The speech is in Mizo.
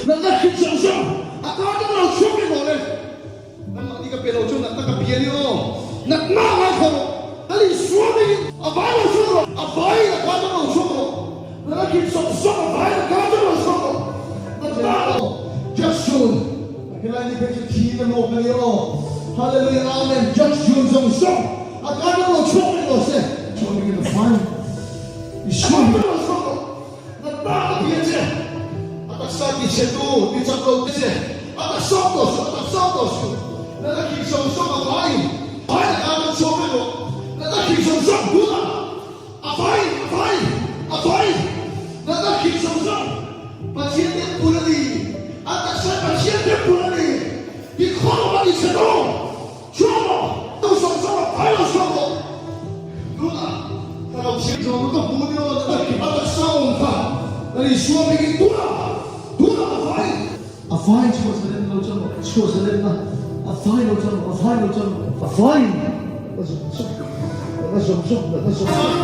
Natna hrim zawng zawng a kar dang lo chhuak reng aw le. Nangmah ni ka pe lo chu natna ka bia ni aw. Natna a ngai kho rawh. Ka lih sual dingin a vai lo chhuak rawh. A vai a kar dang lo chhuak rawh. Natna hrim zawng zawng a vai a kar dang lo chhuak rawh. Natna aw. Just June helai ni phei chu thi ka lawk a ni aw. Hallelujah Amen. Just June zawng zawng a kar dang lo chhuak reng rawh se. Chuan dingin a vai i sual lo chhuak rawh. Natna ka bia che, a taksa ti chhe tu, ti chak lo che, a taksa awm tawh suh, a taksa awm tawh suh, natna khing sawng sawng a vai, vai na khan an chhuak vek rawh, natna khing sawng sawng tunah a vai, a vai, a vai, natna khing sawng sawng Pathian temple a ni, a taksa Pathian temple a ni, ti khawm a ti chhe tu. Chhuak rawh! Tu sawm sawm a phai lo chhuak rawh! Tunah ka lo chhiar zawng ka hmu ni aw na tak a taksa awm kha ka ni suam bik in tunah tunah a fai a fai chhuah zalen lo chuan maw chhuah zalen na a fai lo chuan maw a fai lo chuan maw a fai na zawng zawng na zawng zawng na zawng zawng.